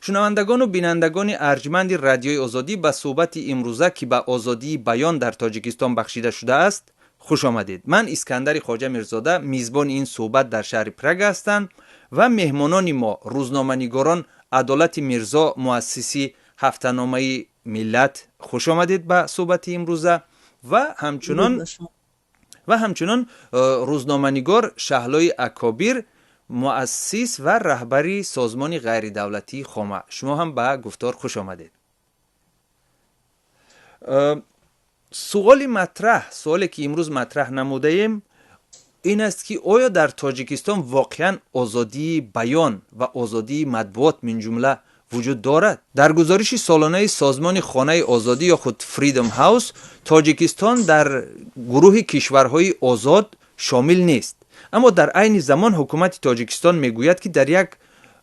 Шунавандагону бинандагони арҷманди Радиои Озодӣ, ба суҳбати имрӯза, ки ба озодии баён дар Тоҷикистон бахшида шудааст, хуш омадед. Ман, Искандари Хоҷа Мирзода, мизбони ин суҳбат дар шаҳри Прага ҳастам ва меҳмонони мо рӯзноманигорон Адолати Мирзо, муассиси ҳафтаномаи Миллат, хуш омадед ба суҳбати имрӯза, ва ҳамчунон рӯзноманигор Шаҳлои Акобир, муассис ва раҳбари созмони ғайридавлатии Хома. Шумо ҳам ба гуфтор хуш омадед. Суоли матраҳ, суоле ки имрӯз матраҳ намудаем, ин аст, ки оё дар Тоҷикистон воқеан озодии баён ва озодии матбуот минҷумла вуҷуд дорад? Дар гузориши солонаи созмони Хонаи Озодӣ ё худ Freedom House Тоҷикистон дар гурӯҳи кишварҳои озод шомил нест, аммо дар айни замон ҳукумати Тоҷикистон мегӯяд, ки дар як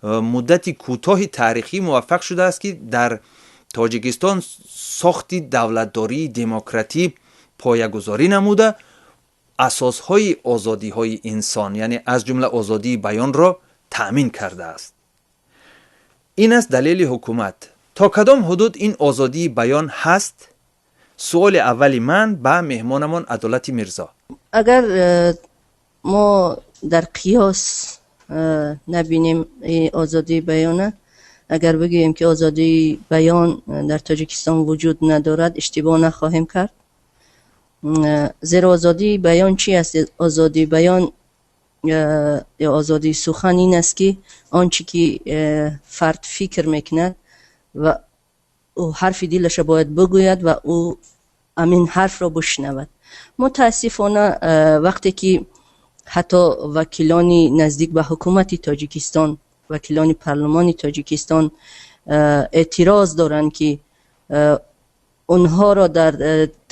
муддати кӯтоҳи таърихӣ муваффақ шудааст, ки дар Тоҷикистон сохти давлатдории демократӣ поягузорӣ намуда, асосҳои озодиҳои инсон, яъне аз ҷумла озодии баёнро таъмин кардааст. Ин аст далели ҳукумат. То кадом ҳудуд ин озодии баён ҳаст? Суоли аввали ман ба меҳмонамон Адолати Мирзо. Агар мо дар қиёс набинем озодии баёна, агар бигӯем, ки озодии баён дар Тоҷикистон вуҷуд надорад, иштибоҳ нахоҳем кард. Зеро озодии баён чи аст? Озодии баён ё озодии сухан ин аст, ки он чӣ ки фард фикр мекунад ва ӯ ҳарфи дилаша бояд бигӯяд ва ӯ ҳамин ҳарфро бишнавад. Мутаассифона, вақте ки ҳатто вакилони наздик ба ҳукумати Тоҷикистон, вакилони парлумони Тоҷикистон эътироз доранд, ки онҳоро дар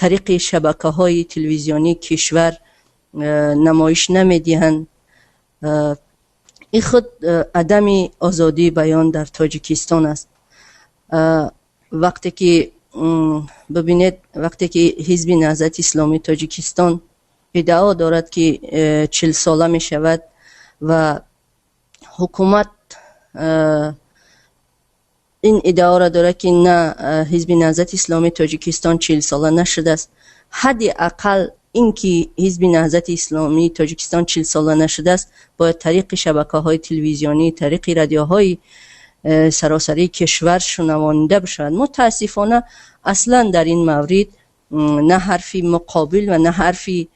тариқи шабакаҳои телевизионии кишвар намоиш намедиҳанд, ин худ адами озодии баён дар Тоҷикистон аст. Вақте ки бибинед, вақте ки Ҳизби Наҳзати Исломии Тоҷикистон иддао дорад, ки 40сола мешавад, ва ҳукумат ин иддаоро дорад, ки на, Ҳизби Наҳзати Исломии Тоҷикистон 40сола нашудааст, ҳадди ақал ин ки Ҳизби Наҳзати Исломии Тоҷикистон 40сола нашудааст, бояд тариқи шабакаҳои телевизионӣ, тариқи радиоҳои саросарии кишвар шунавонида бишавад. Мутаассифона, аслан дар ин маврид на ҳарфи муқобил ва на ҳарфи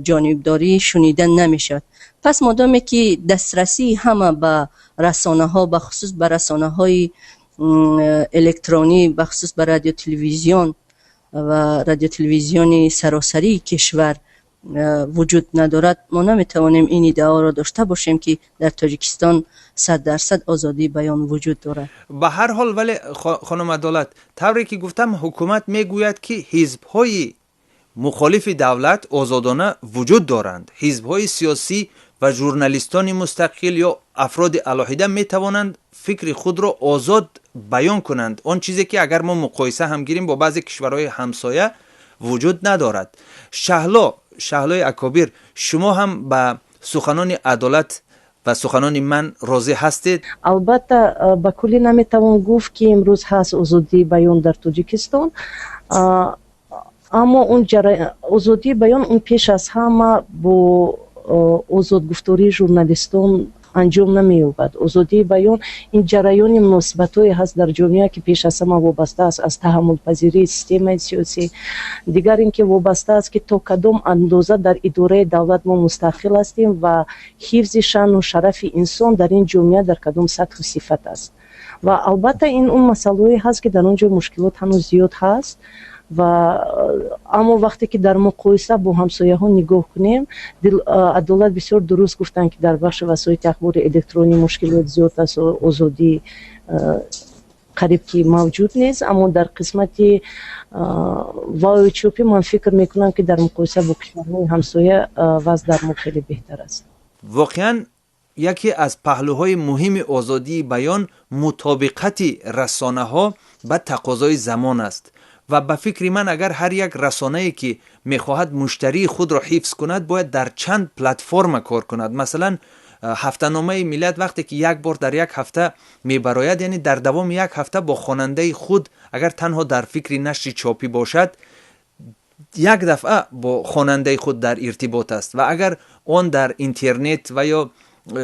ҷонибдорӣ шунида намешавад. Пас модоме ки дастрасии ҳама ба расонаҳо, бахусус ба расонаҳои электронӣ, бахусус ба радиотелевизион ва радиотелевизиони саросарии кишвар вуҷуд надорад, мо наметавонем ин иддаоро дошта бошем, ки дар Тоҷикистон 100% озодии баён вуҷуд дорад. Ба ҳар ҳол, вале, хонум Адолат, тавре ки гуфтам, ҳукумат мегӯяд, ки ҳизбҳои мухолифи давлат озодона вуҷуд доранд, ҳизбҳои сиёсӣ ва журналистони мустақил ё афроди алоҳида метавонанд фикри худро озод баён кунанд, он чизе ки агар мо муқоиса ҳам гирем бо баъзе кишварҳои ҳамсоя, вуҷуд надорад. Шаҳло, Шаҳлои Акобир, шумо ҳам ба суханони Адолат ва суханони ман розӣ ҳастед? Албатта, ба куллӣ наметавон гуфт, ки имрӯз ҳаст озодии баён дар Тоҷикистон, аммо он озодии баён, он пеш аз ҳама бо озодгуфтории журналистон анҷом намеёбад. Озодии баён ин ҷараёни муносибатҳое ҳаст дар ҷомеа, ки пеш аз ҳама вобаста аст аз таҳаммулпазирии системаи сиёсӣ, дигар ин ки вобаста аст, ки то кадом андоза дар идораи давлат мо мустақил ҳастем ва ҳифзи шаъну шарафи инсон дар ин ҷомеа дар кадом сатҳу сифат аст. Ва албатта, ин он масъалаҳое ҳаст, ки дар он ҷо мушкилот ҳанӯз зиёд ҳаст. Ва аммо вақте ки дар муқоиса бо ҳамсояҳо нигоҳ кунем, Адолат бисёр дуруст гуфтанд, ки дар бахши васоити ахбори электронӣ мушкилот зиёд аст, озодӣ қариб ки мавҷуд нест, аммо дар қисмати ваои чопӣ ман фикр мекунам, ки дар муқоиса бо кишварҳои ҳамсоя вазъ дар мо хеле беҳтар аст. Воқеан, яке аз паҳлӯҳои муҳими озодии баён мутобиқати расонаҳо ба тақозои замон аст. Ва ба фикри ман, агар ҳар як расонае, ки мехоҳад муштарии худро ҳифз кунад, бояд дар чанд платформа кор кунад, масалан. Ҳафтаномаи Миллат вақте ки як бор дар як ҳафта мебарояд, яъне дар давоми як ҳафта бо хонандаи худ, агар танҳо дар фикри нашри чопӣ бошад, як дафъа бо хонандаи худ дар иртибот аст. Ва агар он дар интернет ва ё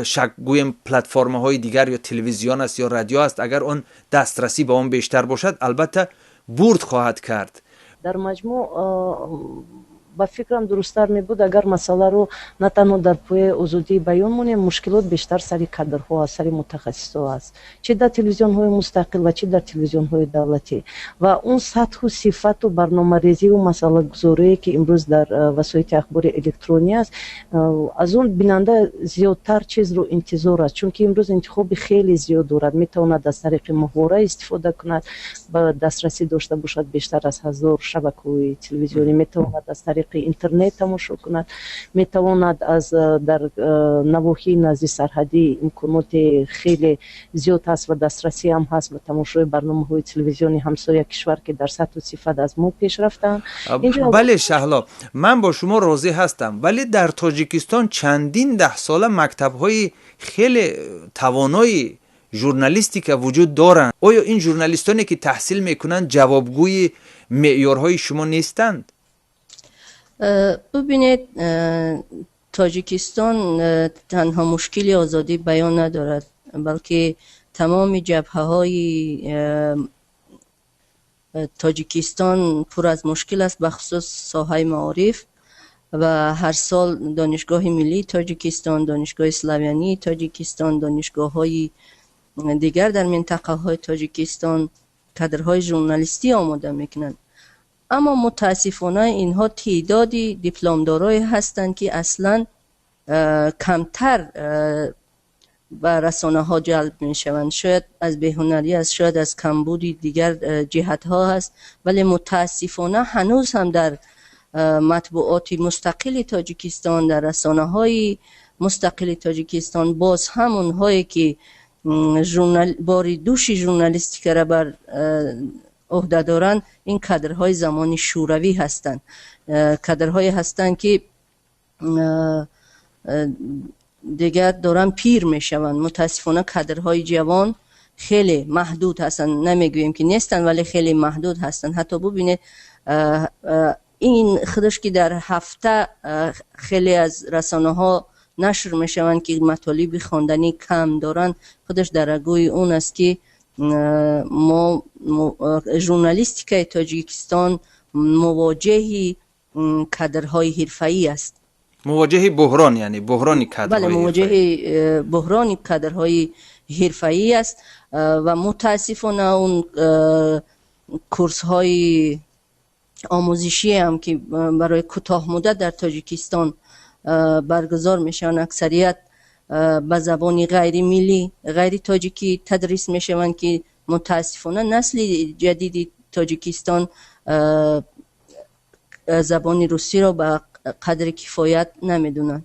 шак гӯем, платформаҳои дигар, ё телевизион аст, ё радио аст, агар он дастрасӣ ба он бештар бошад, албатта бурд хоҳад кард. Дар маҷмӯъ, ба фикрам, дурусттар мебуд, агар масъаларо на танҳо дар пояи озодии баён монем. Мушкилот бештар сари кадрҳо аст, сари мутахассисҳо аст, чӣ дар телевизионҳои мустақил ва чӣ дар телевизионҳои давлатӣ. Ва он сатҳу сифату барномарезиву масъалагузорие, ки имрӯз дар васоити ахбори электронӣ аст, аз он бинанда зиёдтар чизро интизор аст, чунки имрӯз интихоби хеле зиёд дорад. Метавонад аз тариқи моҳвора истифода кунад, ба дастрасӣ дошта бошад бештар аз 1000 шабакаҳои телевизионӣ, метавонад аз тариқи интернет тамошо кунад, метавонад аз дар навоҳии назди сарҳадӣ имконоти хеле зиёд ҳаст ва дастрасӣ ҳам ҳаст ба тамошои барномаҳои телевизиони ҳамсоя кишвар, ки дар сатҳу сифат аз мо пеш рафтаанд. Бале, Шаҳло, ман бо шумо розӣ ҳастам, вале дар Тоҷикистон чандин даҳсола мактабҳои хеле тавонои журналистика вуҷуд доранд. Оё ин журналистоне, ки таҳсил мекунанд, ҷавобгӯи меъёрҳои шумо нестанд? Бубинед, Тоҷикистон танҳо мушкили озодии баён надорад, балки тамоми ҷабҳаҳои Тоҷикистон пур аз мушкил аст, бахусус соҳаи маориф. Ва ҳар сол Донишгоҳи миллии Тоҷикистон, Донишгоҳи Славянии Тоҷикистон, донишгоҳҳои дигар дар минтақаҳои Тоҷикистон кадрҳои журналистӣ омода мекунанд, аммо мутаассифона инҳо теъдоди дипломдорое ҳастанд, ки аслан камтар ба расонаҳо ҷалб мешаванд. Шояд аз беҳунарӣ аст, шояд аз камбуди дигар ҷиҳатҳо аст, вале мутаассифона ҳанӯз ҳам дар матбуоти мустақили Тоҷикистон, дар расонаҳои мустақили Тоҷикистон боз ҳам онҳое, ки бори дӯши журналистикаро бар ӯҳда доранд, ин кадрҳои замони шӯравӣ ҳастанд, кадрҳое ҳастанд, ки дигар доранд пир мешаванд. Мутаассифона кадрҳои ҷавон хеле маҳдуд ҳастанд. Намегӯем, ки нестанд, вале хеле маҳдуд ҳастанд. Ҳатто бубинед, ин худаш, ки дар ҳафта хеле аз расонаҳо нашр мешаванд, ки матолиби хонданӣ кам доранд, худаш дар рагӯи он аст, ки мо журналистикаи Тоҷикистон мувоҷеҳи кадрҳои ҳирфаӣ аст. Мувоҷеҳи буҳрон, яъне буҳрони кадрҳои Бале, мувоҷеҳи буҳрони кадрҳои ҳирфаӣ аст. Ва мутаассифона он курсҳои омӯзишӣ ҳам, ки барои кӯтоҳмуддат дар Тоҷикистон баргузор мешаванд, аксарият ба забони ғайримиллӣ, ғайритоҷикӣ тадрис мешаванд, ки мутаассифона насли ҷадиди Тоҷикистон забони русиро ба қадри кифоят намедонанд.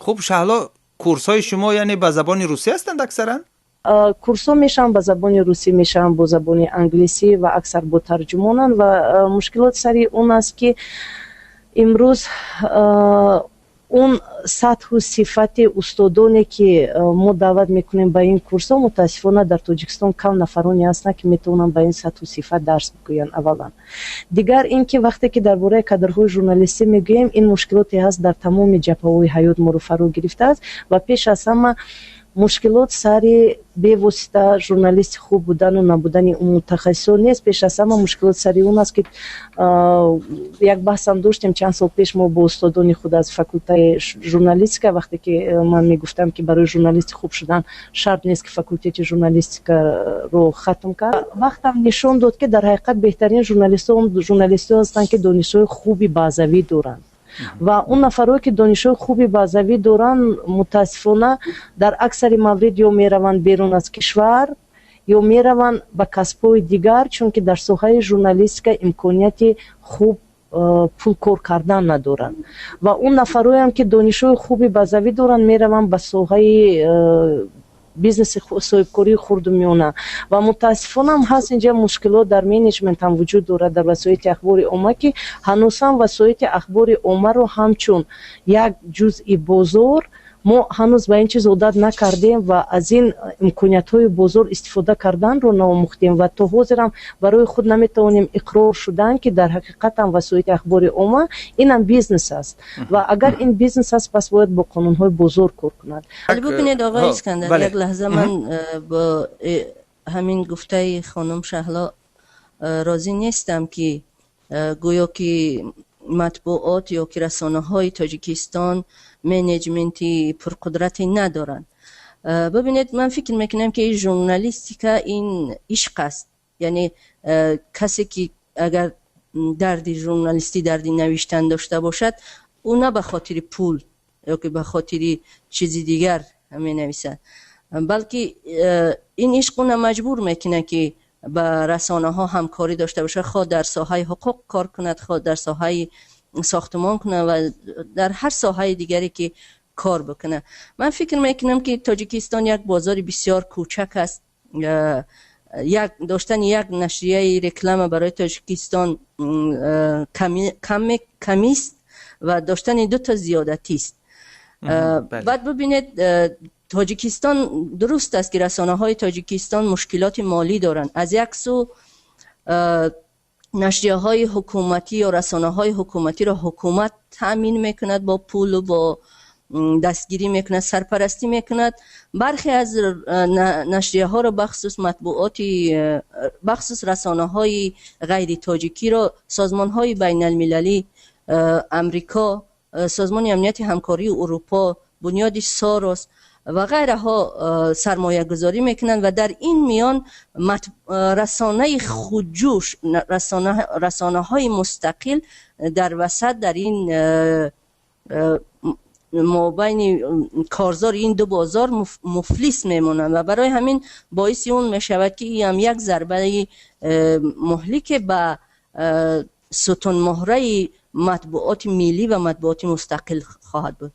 Хуб, Шаҳло, курсҳои шумо яъне ба забони русӣ ҳастанд аксаран? Курсҳо мешаванд ба забони русӣ, мешаванд бо забони англисӣ ва аксар бо тарҷумонанд. Ва мушкилот сари он аст, ки имрӯз он сатҳу сифати устодоне, ки мо даъват мекунем ба ин курсҳо, мутаассифона дар Тоҷикистон кам нафароне ҳастанд, ки метавонанд ба ин сатҳу сифат дарс бигӯянд, аввалан. Дигар ин ки вақте ки дар бораи кадрҳои журналистӣ мегӯем, ин мушкилоте ҳаст, дар тамоми ҷабҳаҳои ҳаёт моро фаро гирифтааст. Ва пеш аз ҳама мушкилот сари бевосита журналисти хуб будану набудани мутахассисон нест. Пеш аз ҳама мушкилот сари он аст, ки як баҳсам доштем чанд сол пеш мо бо устодони худ аз факултаи журналистика, вақте ки ман мегуфтам, ки барои журналисти хуб шудан шарт нест, ки факултети журналистикаро хатм кард. Вақтам нишон дод, ки дар ҳақиқат беҳтарин журналистҳо журналистҳо ҳастанд, ки донишҳои хуби баъзавӣ доранд. Ва он нафарое, ки донишҳои хуби баъзавӣ доранд, мутаассифона дар аксари маврид ё мераванд берун аз кишвар, ё мераванд ба касбҳои дигар, чунки дар соҳаи журналистика имконияти хуб пул кор кардан надоранд. Ва он нафароеам, ки донишҳои хуби баъзавӣ доранд, мераванд ба соҳаи бизнеси соҳибкории хурду миёна. Ва мутаассифона ҳам ҳаст, инҷа мушкилот дар менеҷмент ҳам вуҷуд дорад дар васоити ахбори омма, ки ҳанӯз ҳам васоити ахбори оммаро ҳамчун як ҷузъи бозор Мо ҳанӯз ба ин чиз одат накардем ва аз ин имкониятҳои бозор истифода карданро наомӯхтем ва то ҳозирам барои худ наметавонем иқрор шудан, ки дар ҳақиқатам васоити ахбори омма инам бизнес аст ва агар ин бизнес аст, пас бояд бо қонунҳои бозор кор кунад. Бубинед, оғои Искандар, як лаҳза ман бо ҳамин гуфтаи хонум Шаҳло розӣ нестам, ки гӯё ки матбуот ё ки расонаҳои Тоҷикистон менеҷменти пурқудрате надоранд. Бубинед, ман фикр мекунам, ки журналистика ин ишқ аст. Яъне касе ки агар дарди журналистӣ, дарди навиштан дошта бошад, ӯ на ба хотири пул ё ки ба хотири чизи дигар менависад, балки ин ишқ ӯна маҷбур мекунад, ки ба расонаҳо ҳамкорӣ дошта бошад, хоҳ дар соҳаи ҳуқуқ кор кунад, хоҳ дар соҳаи сохтмон кунад ва дар ҳар соҳаи дигаре ки кор бикунад. Ман фикр мекунам, ки Тоҷикистон як бозори бисёр кӯчак аст. Як доштани як нашрияи реклама барои Тоҷикистон камист ва доштани дута зиёдатист. Баъд бубинед, Тоҷикистон, дуруст аст, ки расонаҳои Тоҷикистон мушкилоти молӣ доранд. Аз як сӯ нашрияҳои ҳукуматӣ ё расонаҳои ҳукуматиро ҳукумат таъмин мекунад бо пулу бо дастгирӣ мекунад, сарпарастӣ мекунад. Бархе аз нашрияҳоро, бахусус матбуоти, бахусус расонаҳои ғайритоҷикиро созмонҳои байналмилалӣ, Амрико, Созмони амнияти ҳамкории Урупо, Бунёди Сорос ва ғайраҳо сармоягузорӣ мекунанд ва дар ин миён расонаи худҷӯш, расонаҳои мустақил дар васат, дар ин мобайни корзори ин ду бозор муфлис мемонанд ва барои ҳамин боиси он мешавад, ки ин ҳам як зарбаи муҳлике ба сутунмуҳраи матбуоти миллӣ ва матбуоти мустақил хоҳад буд.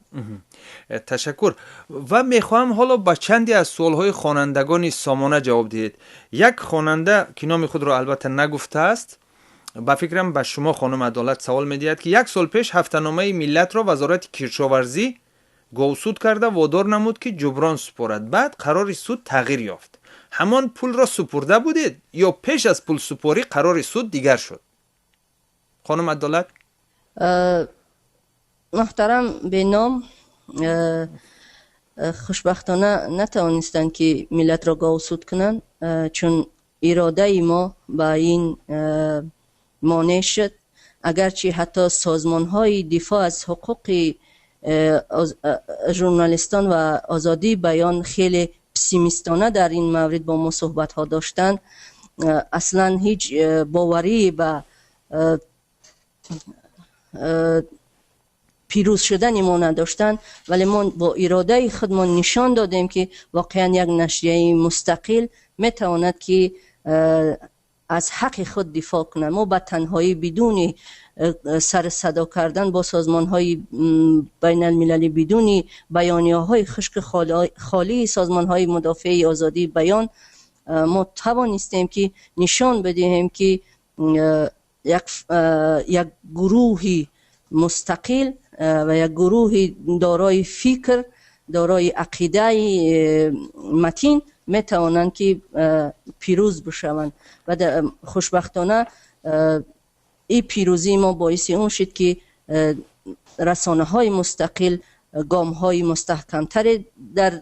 Ташаккур. Ва мехоҳам ҳоло ба чанде аз суолҳои хонандагони Сомона ҷавоб диҳед. Як хонанда, ки номи худро албатта нагуфтааст, ба фикрам ба шумо, хонум Адолат, савол медиҳад, ки як сол пеш ҳафтаномаи Миллатро Вазорати кишоварзӣ говсуд карда водор намуд, ки ҷуброн супорад. Баъд қарори суд тағйир ёфт. Ҳамон пулро супурда будед ё пеш аз пулсупорӣ қарори суд дигар шуд? Хонум Адолат. Муҳтарам беном, хушбахтона натавонистанд, ки Миллатро говсуд кунанд, чун иродаи мо ба ин монеъ шуд. Агарчи ҳатто созмонҳои дифоъ аз ҳуқуқи журналистон ва озодии баён хеле пессимистона дар ин маврид бо мо суҳбатҳо доштанд, аслан ҳеҷ боварӣ ба пирӯз шудани мо надоштанд, вале мо бо иродаи худмон нишон додем, ки воқеан як нашрияи мустақил метавонад, ки аз ҳаққи худ дифоъ кунад. Мо ба танҳоӣ, бидуни сар садо кардан бо созмонҳои байналмилалӣ, бидуни баёнияҳои хушки холии созмонҳои мудофиаи озодии баён, мо тавонистем, ки нишон бидиҳем, ки як гурӯҳи мустақил ва як гурӯҳи дорои фикр, дорои ақидаи матин метавонанд, ки пирӯз бишаванд. Ва хушбахтона ин пирӯзии мо боиси он шуд, ки расонаҳои мустақил гомҳои мустаҳкамтаре дар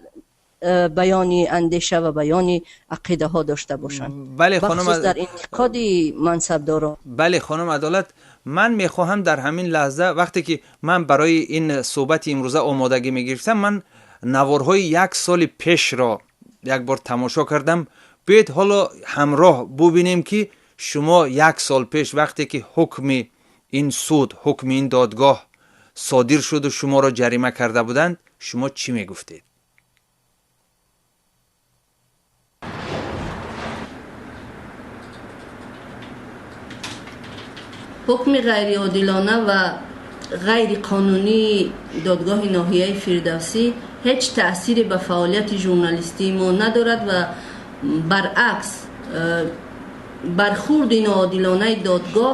баёни андеша ва баёни ақидаҳо дошта бошанд. Бале, хонум. Бахусус дар интиқоди мансабдорон. Бале, хонум Адолат, ман мехоҳам дар ҳамин лаҳза, вақте ки ман барои ин суҳбати имрӯза омодагӣ мегирифтам, ман наворҳои як соли пешро як бор тамошо кардам. Биёед, ҳоло ҳамроҳ бубинем, ки шумо як сол пеш, вақте ки ҳукми ин суд, ҳукми ин додгоҳ содир шуду шуморо ҷарима карда буданд, шумо чӣ мегуфтед? Ҳукми ғайриодилона ва ғайриқонунии додгоҳи ноҳияи Фирдавсӣ ҳеҷ таъсире ба фаъолияти журналистии мо надорад ва баръакс, бархурди ноодилонаи додгоҳ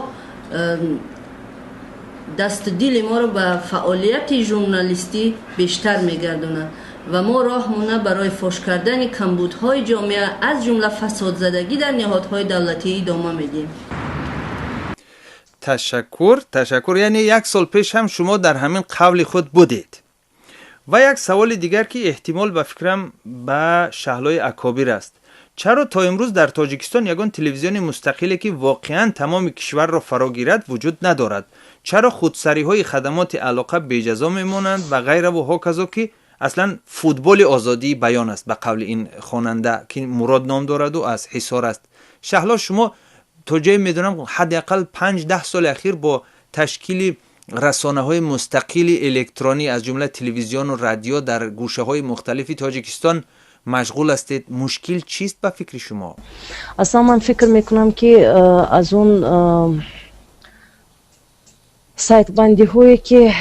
Дасту дили моро ба фаъолияти журналистӣ бештар мегардонад ва мо роҳмона барои фош кардани камбудҳои ҷомеа, аз ҷумла фасодзадагӣ дар ниҳодҳои давлатӣ, идома медиҳем. Ташаккур, ташаккур. Яъне як сол пеш ҳам шумо дар ҳамин қавли худ будед. Ва як саволи дигар, ки эҳтимол, ба фикрам, ба Шаҳлои Акобир аст: чаро то имрӯз дар Тоҷикистон ягон телевизиони мустақиле, ки воқеан тамоми кишварро фаро гирад, вуҷуд надорад? Чаро худсариҳои хадамоти алоқа беҷазо мемонанд ва ғайраву ҳоказо, ки аслан футболи озодии баён аст, ба қавли ин хонанда, ки Мурод ном дораду аз Ҳисор аст. Шаҳло, шумо то ҷое медонам, ҳадди ақал 5-10 соли ахир бо ташкили расонаҳои мустақили электронӣ, аз ҷумла телевизиону радио, дар гӯшаҳои мухталифи Тоҷикистон машғул ҳастед. Мушкил чист ба фикри шумо? Аслан ман фикр мекунам, ки аз он сайтбандиҳое, ки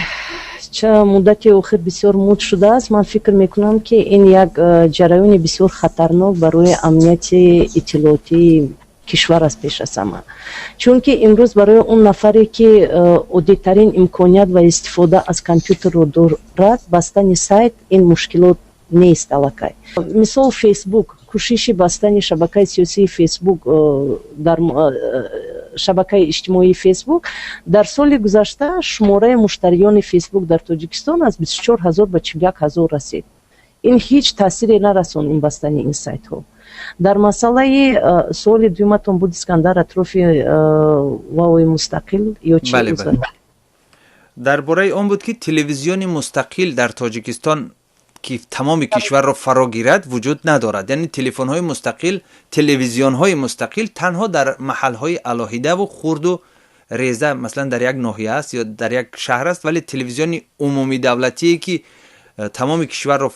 муддати охир бисёр муд шудааст, ман фикр мекунам, ки ин як ҷараёни бисёр хатарнок барои амнияти иттилоотии кишвар аст пеш аз ҳама, чунки имрӯз барои он нафаре, ки оддитарин имконият ва истифода аз компютерро дорад, бастани сайт ин мушкилот нест аллакай. Мисол, Фейсбук, кӯшиши бастани шабакаи сиёсии Фейсбук, дар шабакаи иҷтимоии Фейсбук дар соли гузашта шумораи муштариёни Фейсбук дар Тоҷикистон аз 24 000 ба 41 000 расид. Ин ҳеҷ таъсире нарасонд, ин бастани ин сайтҳо. Дар масъалаи суоли дуюматон буд, Искандар, атрофи ваои мустақил ё чи? Бале, дар бораи он буд, ки телевизиони мустақил дар Тоҷикистон, ки тамоми кишварро фаро гирад, вуҷуд надорад. Яъне телефонҳои мустақил, телевизионҳои мустақил танҳо дар маҳалҳои алоҳидаву хурду реза, масалан, дар як ноҳия аст ё дар як шаҳр аст, вале телевизиони умумидавлатие, ки тамоми кишварро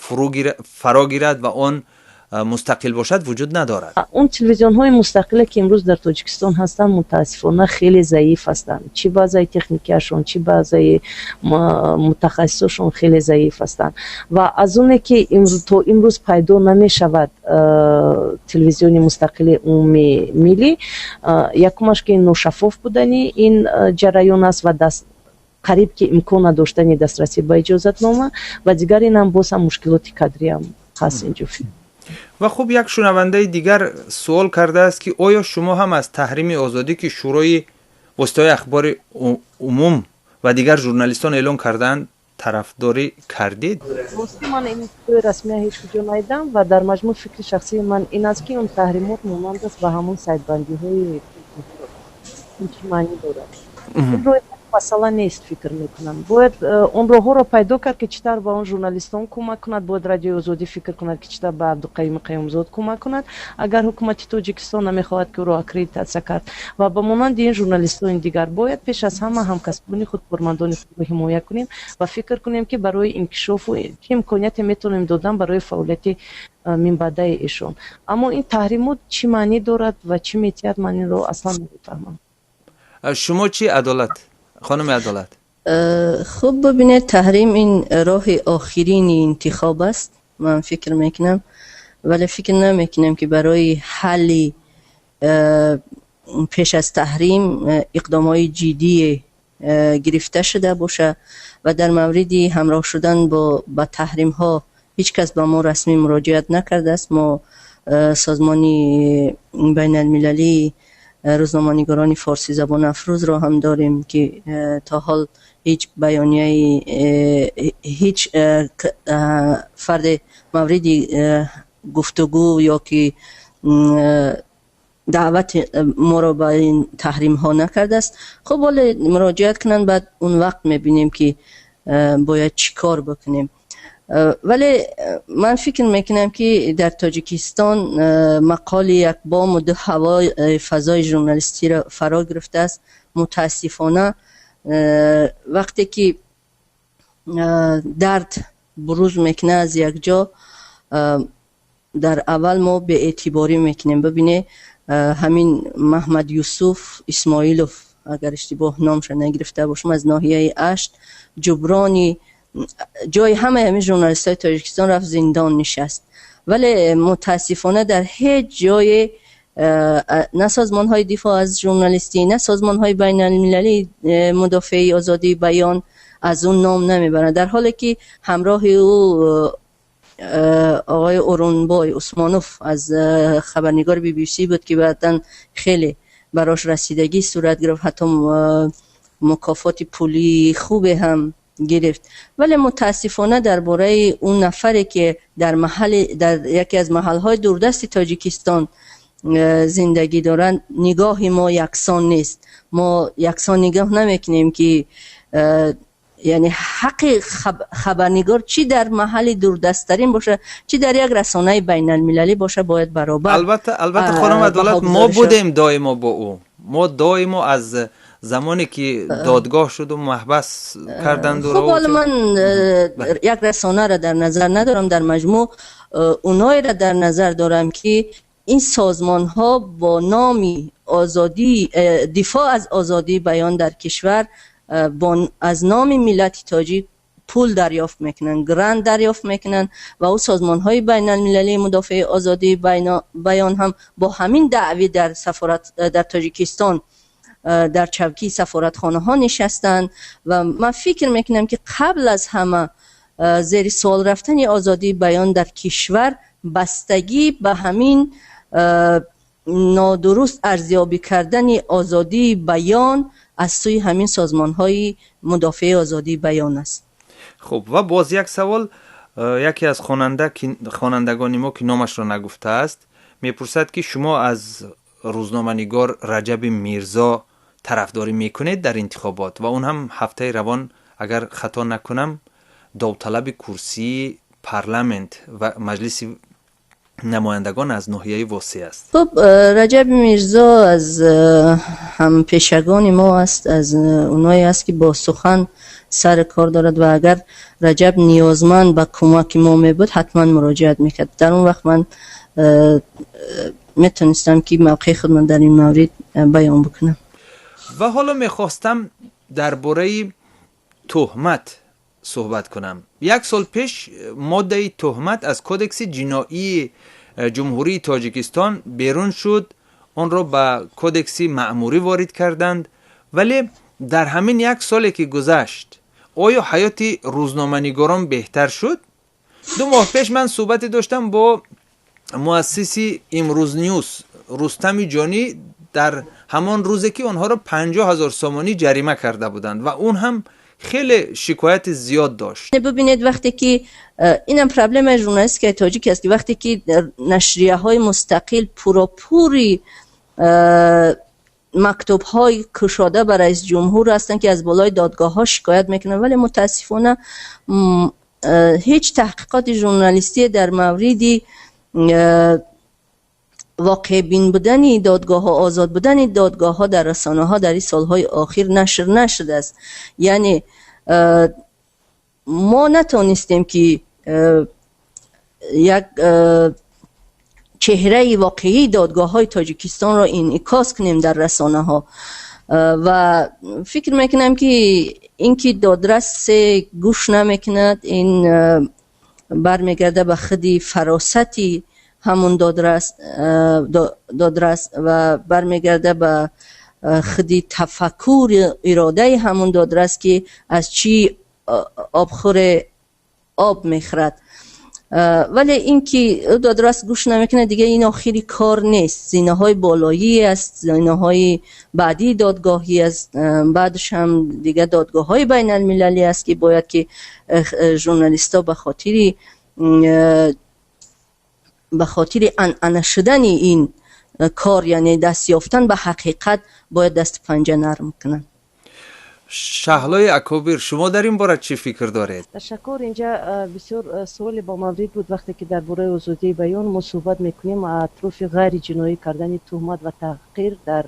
фаро гирад ва он мустақил бошад, вуҷуд надорад. Он телевизионҳои мустақиле, ки имрӯз дар Тоҷикистон ҳастанд, мутаассифона, хеле заиф ҳастанд. Чӣ баъзаи техникиашон, чӣ баъзаи мутахассисошон хеле заиф ҳастанд. Ва аз оне ки то имрӯз пайдо намешавад телевизиони мустақили умумии миллӣ, якумаш, ки ношаффоф будани ин ҷараён аст ва даст қариб ки имкон надоштани дастрасӣ ба иҷозатнома, ва дигар инам боз ҳам мушкилоти кадриам ҳаст инҷо. Ва хуб, як шунавандаи дигар суол кардааст, ки оё шумо ҳам аз таҳрими озодӣ, ки Шӯрои воситаҳои ахбори умум ва дигар журналистон эълон кардаанд, тарафдорӣ кардед? Рости, ман ин иттилои расмия ҳеҷ куҷо надидам ва дар маҷмӯъ фикри шахсии ман ин аст, ки он таҳримот монанд аст ба ҳамон сайтбандиҳои. Ин чӣ маънӣ дорад? Масъала нест, фикр мекунам. Бояд он роҳҳоро пайдо кард, ки чӣ тавр ба он журналистон кӯмак кунад. Бояд Радиои Озодӣ фикр кунад, ки чӣ тавр ба Абдуқаюми Қаюмзод кӯмак кунад, агар ҳукумати Тоҷикистон намехоҳад, ки ӯро аккредитатсия кард, ва ба монанди ин журналистони дигар. Бояд пеш аз ҳама ҳамкасбони худ, кормандони худро ҳимоя кунем ва фикр кунем, ки барои инкишофу чӣ имконияте метавонем додан барои фаъолияти минбаъдаи эшон. Аммо ин таҳримот чӣ маънӣ дорад ва чӣ метиҳад, ман инро аслан намефаҳмам. Шумо чӣ, Адолат, хонуми Адолат? Хуб, бибинед, таҳрим ин роҳи охирини интихоб аст, ман фикр мекунам, вале фикр намекунам, ки барои ҳалли пеш аз таҳрим иқдомҳои ҷиддие гирифта шуда бошад. Ва дар мавриди ҳамроҳ шудан ба таҳримҳо ҳеҷ кас ба мо расмӣ муроҷиат накардааст. Мо созмони байналмилалии рӯзноманигорони форсизабон Афрӯзро ҳам дорем, ки то ҳол ҳеҷ баёнияи, ҳеҷ фарде мавриди гуфтугӯ ё ки даъвати моро ба ин таҳримҳо накардааст. Хуб, ҳоле муроҷиат кунанд, баъд он вақт мебинем, ки бояд чӣ кор бикунем. Вале ман фикр мекунам, ки дар Тоҷикистон мақоли «як бому ду ҳаво» фазои журналистиро фаро гирифтааст, мутаассифона. Вақте ки дард буруз мекунад аз як ҷо, дар аввал мо беэътиборӣ мекунем. Бибине, ҳамин Маҳмад Юсуф Исмоилов, агар иштибоҳ номша нагирифта бошам, аз ноҳияи Ашт, ҷуброни ҷои ҳамаи ҳамин журналистҳои Тоҷикистон рафт, зиндон нишаст, вале мутаассифона дар ҳеҷ ҷое на созмонҳои дифоъ аз журналистӣ, на созмонҳои байналмилалии мудофеи озодии баён аз он ном намебаранд, дар ҳоле ки ҳамроҳи ӯ оқои Орунбой Усмонов аз хабарнигори Би-Би-Си буд, ки баъдан хеле барош расидагӣ сурат гирифт, ҳатто мукофоти пулии хубе ҳам гирифт. Вале мутаассифона дар бораи он нафаре ки дар яке аз маҳалҳои дурдасти Тоҷикистон зиндагӣ доранд, нигоҳи мо яксон нест. Мо яксон нигоҳ намекунем, ки яъне ҳаққи хабарнигор чӣ дар маҳалли дурдасттарин бошад, чӣ дар як расонаи байналмилалӣ бошад, бояд баробар. Албатта, албатта, хонум Адолат, мо будем доимо бо ӯ. Мо доимо аз замоне ки додгоҳ шуду маҳбас карданд. Хуб, ҳоло ман як расонаро дар назар надорам, дар маҷмӯъ оноеро дар назар дорам, ки ин созмонҳо бо номи озодӣ, дифоъ аз озодии баён дар кишвар, аз номи миллати тоҷик пул дарёфт мекунанд, грант дарёфт мекунанд ва ӯ созмонҳои байналмилалии мудофеи озодии баён ҳам бо ҳамин даъвӣ дар сафорат дар Тоҷикистон дар чавкии сафоратхонаҳо нишастанд. Ва ман фикр мекунам, ки қабл аз ҳама зери суол рафтани озодии баён дар кишвар бастагӣ ба ҳамин нодуруст арзёбӣ кардани озодии баён аз сӯи ҳамин созмонҳои мудофеи озодии баён аст. Хуб, ва боз як савол. Яке аз хонандагони мо, ки номашро нагуфтааст, мепурсад, ки шумо аз рӯзноманигор Раҷаби Мирзо тарафдорӣ мекунед дар интихобот, ва он ҳам ҳафтаи равон, агар хато накунам, довталаби курсии парламент ва Маҷлиси намояндагон аз ноҳияи Восеъ аст. Хуб, Раҷаби Мирзо аз ҳампешагони мо аст, аз оное аст, ки бо сухан сари кор дорад, ва агар Раҷаб ниёзманд ба кӯмаки мо мебуд, ҳатман муроҷиат мекард. Дар он вақт ман метонистам, ки мавқеи худро дар ин маврид баён бикунам. Ва ҳоло мехостам дар бораи туҳмат суҳбат кунам. Як сол пеш моддаи туҳмат аз Кодекси ҷиноии Ҷумҳурии Тоҷикистон берун шуд, онро ба Кодекси маъмурӣ ворид карданд. Вале дар ҳамин як соле ки гузашт, оё ҳаёти рӯзноманигорон беҳтар шуд? 2 моҳ пеш ман суҳбате доштам бо муассиси Имрӯз Ньюс Рустами Ҷонӣ, дар ҳамон рӯзе ки онҳоро 50 000 сомонӣ ҷарима карда буданд, ва он ҳам хеле шикояти зиёд дошт. Бибинед, вақте ки инам проблемаи журналистикаи тоҷик аст, ки вақте ки нашрияҳои мустақил пурапури мактубҳои кушода ба раис ҷумҳур ҳастанд, ки аз болои додгоҳҳо шикоят мекунанд, вале мутаассифона ҳеҷ таҳқиқоти журналистие дар мавриди воқеъбин будани додгоҳҳо, озод будани додгоҳҳо дар расонаҳо дар ин солҳои охир нашр нашудааст. Яъне мо натонистем, ки як чеҳраи воқеии додгоҳҳои Тоҷикистонро инъикос кунем дар расонаҳо. Ва фикр мекунам, ки ин ки додрасе гӯш намекунад, ин бармегарда ба худи фаросати ҳамон додрас ва бармегарда ба худи тафаккури иродаи ҳамон додрас, ки аз чӣ обхӯре об мехӯрад. Вале ин ки додрас гӯш намекунад, дига ин охири кор нест. Зинаҳои болоӣ аст, зинаҳои баъдии додгоҳӣ аст, баъдаш ҳам дига додгоҳҳои байналмилалӣ аст, ки бояд ки журналистҳо ба хотири анъана шудани ин кор, яъне даст ёфтан ба ҳақиқат, бояд дасту панҷа нарм кунанд. Шаҳлои Акобир, шумо дар ин бора чӣ фикр доред? Ташаккур. Инҷа бисёр суоле ба маврид буд. Вақте ки дар бораи озодии баён мо суҳбат мекунем, атрофи ғайриҷиноӣ кардани туҳмат ва таҳқир дар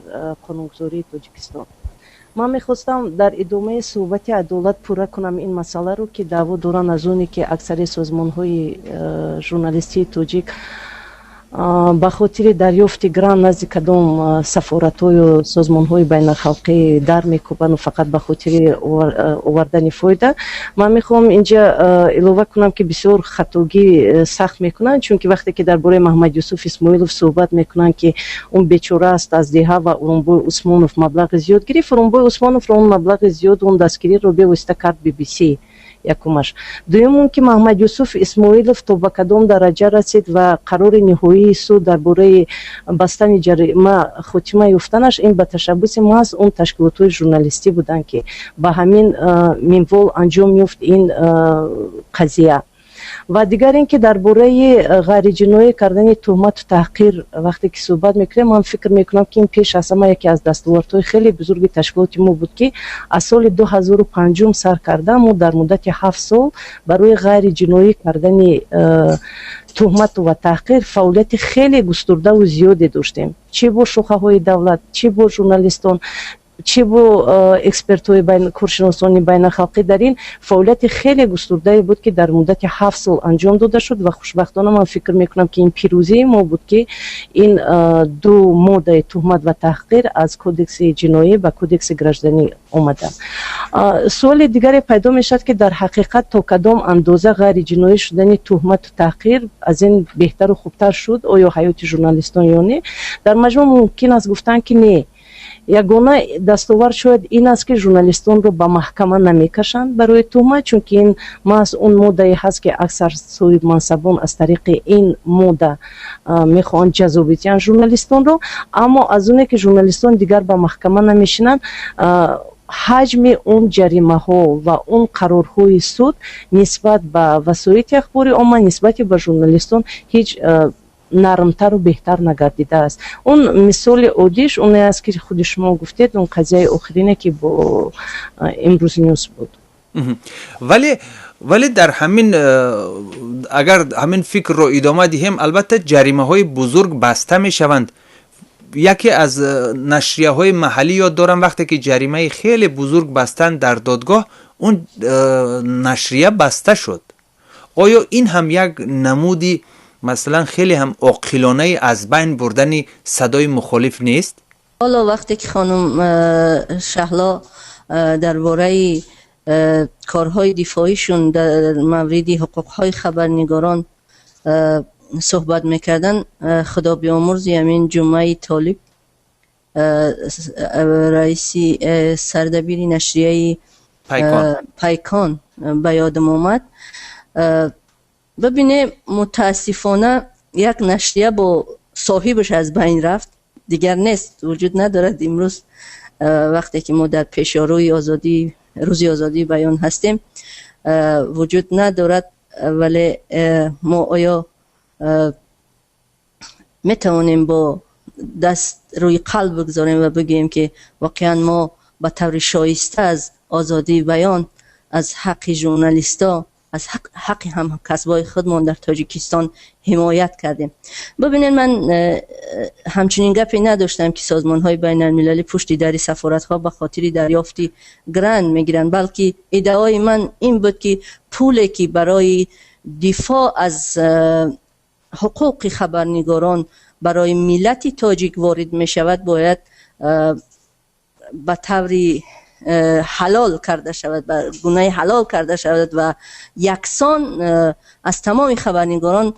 қонунгузории Тоҷикистон, ман мехостам дар идомаи суҳбати Адолат пурра кунам ин масъаларо, ки даъво доранд аз оне ки аксари созмонҳои журналистии тоҷик Ба хотири дарёфти грант назди кадом сафоратҳою созмонҳои байналхалқӣ дар мекӯбанду фақат ба хотири овардани фоида. Ман мехоҳам инҷа илова кунам, ки бисёр хатогӣ сахт мекунанд, чунки вақте ки дар бораи Маҳмад Юсуф Исмоилов суҳбат мекунанд, ки он бечора аст аз деҳа ва Урунбой Усмонов маблағи зиёд гирифт, Урунбой Усмоновро он маблағи зиёд, он дастгириро бевосита кард BBC. Якумаш. Дуюм, он ки Маҳмад Юсуф Исмоилов то ба кадом дараҷа расид ва қарори ниҳоии суд дар бораи бастани ҷарима хотима ёфтанаш, ин ба ташаббуси маҳз он ташкилотҳои журналистӣ буданд, ки ба ҳамин минвол анҷом ёфт ин қазия. Ва дигар ин ки дар бораи ғайриҷиноӣ кардани туҳмату таҳқир вақте ки суҳбат мекунем, ман фикр мекунам, ки ин пеш аз ҳама яке аз дастовардҳои хеле бузурги ташкилоти мо буд, ки аз соли 2005 сар карда мо дар муддати 7 сол барои ғайриҷиноӣ кардани туҳмату ва таҳқир фаъолияти хеле густурдаву зиёде доштем, чӣ бо шохаҳои давлат, чӣ бо журналистон, чӣ бо экспертҳои, коршиносони байналхалқӣ. Дар ин фаъолияти хеле густурдае буд, ки дар муддати 7 сол анҷом дода шуд. Ва хушбахтона ман фикр мекунам, ки ин пирӯзии мо буд, ки ин ду моддаи туҳмат ва таҳқир аз кодекси ҷиноӣ ба кодекси гражданӣ омаданд. Суоли дигаре пайдо мешавад, ки дар ҳақиқат то кадом андоза ғайриҷиноӣ шудани туҳмату таҳқир аз ин беҳтару хубтар шуд оё ҳаёти журналистон ё не? Дар маҷмӯъ мумкин аст гуфтан, ки не. Ягона дастовард шояд ин аст, ки журналистонро ба маҳкама намекашанд барои туҳмат, чунки ин маҳз он моддае ҳаст, ки аксар соҳибмансабон аз тариқи ин модда мехоҳанд ҷазо бидиҳанд журналистонро. Аммо аз оне ки журналистон дигар ба маҳкама намешинанд, ҳаҷми он ҷаримаҳо ва он қарорҳои суд нисбат ба васоити ахбори омма, нисбати ба журналистон ҳеҷ нармтару беҳтар нагардидааст. Он мисоли оддиш оне аст, ки худи шумо гуфтед, он қазияи охирине, ки бо Имрӯз Нюс буд. Вале дар ҳамин, агар ҳамин фикрро идома диҳем, албатта ҷаримаҳои бузург баста мешаванд. Яке аз нашрияҳои маҳаллӣ ёд дорам, вақте ки ҷаримаи хеле бузург бастанд дар додгоҳ, он нашрия баста шуд. Оё ин ҳам як намуди, масалан, хеле ҳам оқилонаи аз байн бурдани садои мухолиф нест? Ҳоло вақте ки хонум Шаҳло дар бораи корҳои дифоишон дар мавриди ҳуқуқҳои хабарнигорон суҳбат мекарданд, худо биомурзи ҳамин Ҷумъаи Толиб, раиси сардабири нашрияи Пайкон, ба ёдам омад. Бибинем, мутаассифона як нашрия бо соҳибаш аз байн рафт, дигар нест, вуҷуд надорад. Имрӯз, вақте ки мо дар пешорӯи озодӣ, рӯзи озодии баён ҳастем, вуҷуд надорад. Вале мо оё метавонем бо даст рӯи қалб бигзорем ва бигӯем, ки воқеан мо ба таври шоиста аз озодии баён, аз ҳаққи журналистҳо, аз ҳаққи ҳамкасбои худмон дар Тоҷикистон ҳимоят кардем? Бибинед, ман ҳамчунин гапе надоштам, ки созмонҳои байналмилалӣ пушти дари сафоратҳо ба хотири дарёфти грант мегиранд, балки иддаои ман ин буд, ки пуле, ки барои дифоъ аз ҳуқуқи хабарнигорон барои миллати тоҷик ворид мешавад, бояд ба таври ҳалол карда шавад, ба гунаи ҳалол карда шавад ва яксон аз тамоми хабарнигорон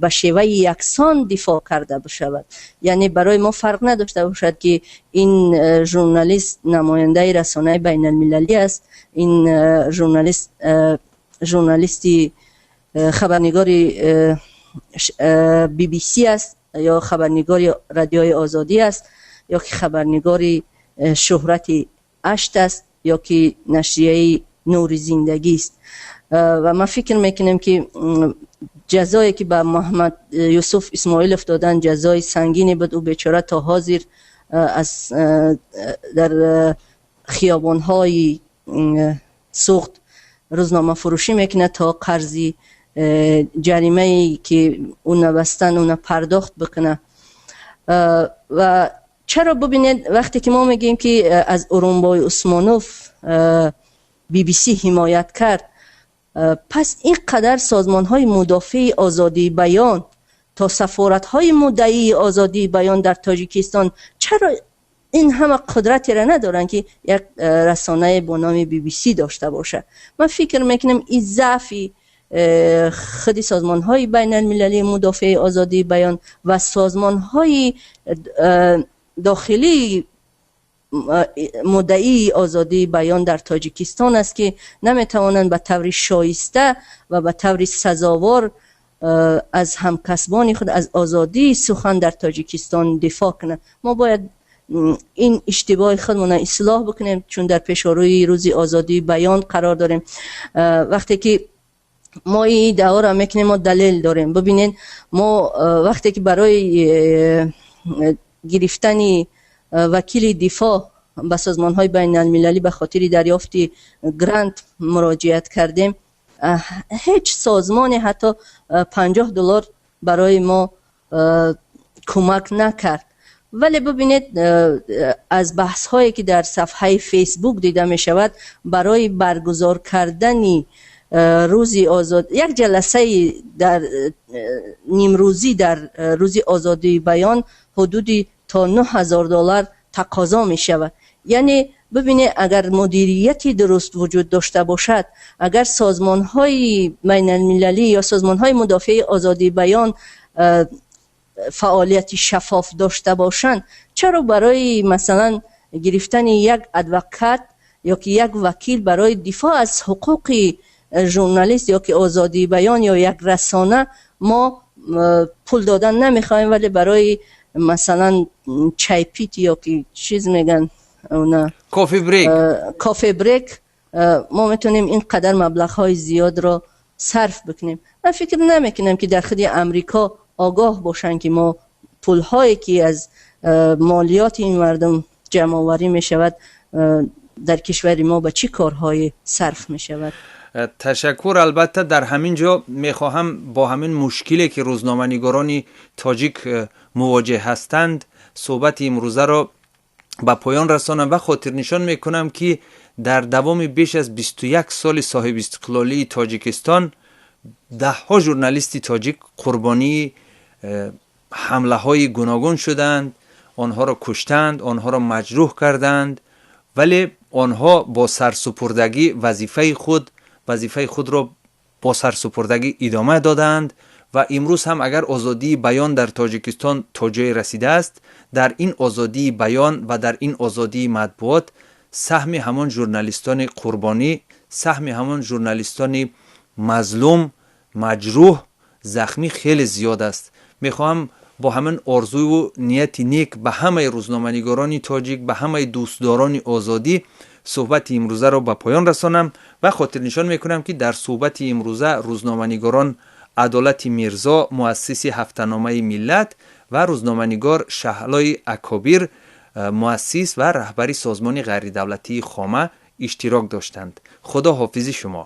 ба шеваи яксон дифоъ карда бишавад. Яъне барои мо фарқ надошта бошад, ки ин журналист намояндаи расонаи байналмилалӣ аст, ин журналист журналисти хабарнигори BBC аст ё хабарнигори Радиои Озодӣ аст, ё ки хабарнигори Шуҳрати Ашт аст, ё ки нашрияи Нури Зиндагист. Ва ман фикр мекунем, ки ҷазое, ки ба Муҳаммад Юсуф Исмоилов доданд, ҷазои сангине буд. Ӯ бечора то ҳозир аз дар хиёбонҳои Суғд рӯзномафурӯшӣ мекунад, то қарзи ҷаримае, ки ӯ набастан, ӯна пардохт бикунад. Ва чаро, бубинед, вақте ки мо мегӯем, ки аз Урунбой Усмонов BBC ҳимоят кард, пас ин қадар созмонҳои мудофеи озодии баён То сафоратҳои муддаии озодии баён дар Тоҷикистон чаро ин ҳама қудратеро надоранд, ки як расонае бо номи Би-би-си дошта бошад? Ман фикр мекунам, ин заъфи худи созмонҳои байналмилалии мудофеи озодии баён ва созмонҳои дохилии муддаии озодии баён дар Тоҷикистон аст, ки наметавонанд ба таври шоиста ва ба таври сазовор аз ҳамкасбони худ, аз озодии сухан дар Тоҷикистон дифоъ кунанд. Мо бояд ин иштибоҳи худмонро ислоҳ бикунем, чун дар пешорӯи Рӯзи озодии баён қарор дорем. Вақте ки мо ин иддаоро мекунем, мо далел дорем. Бибинед, мо вақте ки барои гирифтани вакили дифоъ ба созмонҳои байналмилалӣ ба хотири дарёфти грант муроҷиат кардем, ҳеҷ созмоне ҳатто 50 доллар барои мо кӯмак накард. Вале бибинед, аз баҳсҳое ки дар сафҳаи Фейсбук дида мешавад, барои баргузор кардани рӯзи озод, як ҷаласаи дар нимрӯзӣ дар Рӯзи озодии баён ҳудуди то 9000 доллар тақозо мешавад. Яъне бибинед, агар мудирияти дуруст вуҷуд дошта бошад, агар созмонҳои байналмилалӣ ё созмонҳои мудофеи озодии баён фаъолияти шаффоф дошта бошанд, чаро барои, масалан, гирифтани як адвокат ё ки як вакил барои дифоъ аз ҳуқуқи журналист ё ки озодии баён ё як расона мо пул додан намехоҳем, вале барои, масалан, чайпит ё ки чиз меган она Coffee break. Coffee break мо метавонем ин қадар маблағҳои зиёдро сарф бикунем? Ман фикр намекунам, ки дар худи Амрико огоҳ бошанд, ки мо пулҳое ки аз молиёти ин мардум ҷамъоварӣ мешавад, дар кишвари мо ба чӣ корҳое сарф мешавад. Ташаккур. Албатта, дар ҳамин ҷо мехоҳам бо ҳамин мушкиле ки рӯзноманигорони тоҷик мувоҷеҳ ҳастанд, суҳбати имрӯзаро ба поён расонам ва хотирнишон мекунам, ки дар давоми беш аз 21 соли соҳибистиқлолии Тоҷикистон даҳҳо журналисти тоҷик қурбонии ҳамлаҳои гуногун шуданд, онҳоро куштанд, онҳоро маҷрӯҳ карданд, вале онҳо бо сарсупурдагӣ вазифаи худро бо сарсупурдагӣ идома доданд. Ва имрӯз ҳам агар озодии баён дар Тоҷикистон то ҷое расидааст, дар ин озодии баён ва дар ин озодии матбуот саҳми ҳамон журналистони қурбонӣ, саҳми ҳамон журналистони мазлум, маҷрӯҳ, захмӣ хеле зиёд аст. Мехоҳам бо ҳамин орзую нияти нек ба ҳамаи рӯзноманигорони тоҷик, ба ҳамаи дӯстдорони озодӣ суҳбати имрӯзаро ба поён расонам ва хотирнишон мекунам, ки дар суҳбати имрӯза рӯзноманигорон Адолати Мирзо, муассиси ҳафтаномаи «Миллат», ва рӯзноманигор Шаҳлои Акобир, муассис ва раҳбари созмони ғайридавлатии «Хома» иштирок доштанд. Худо ҳофизи шумо.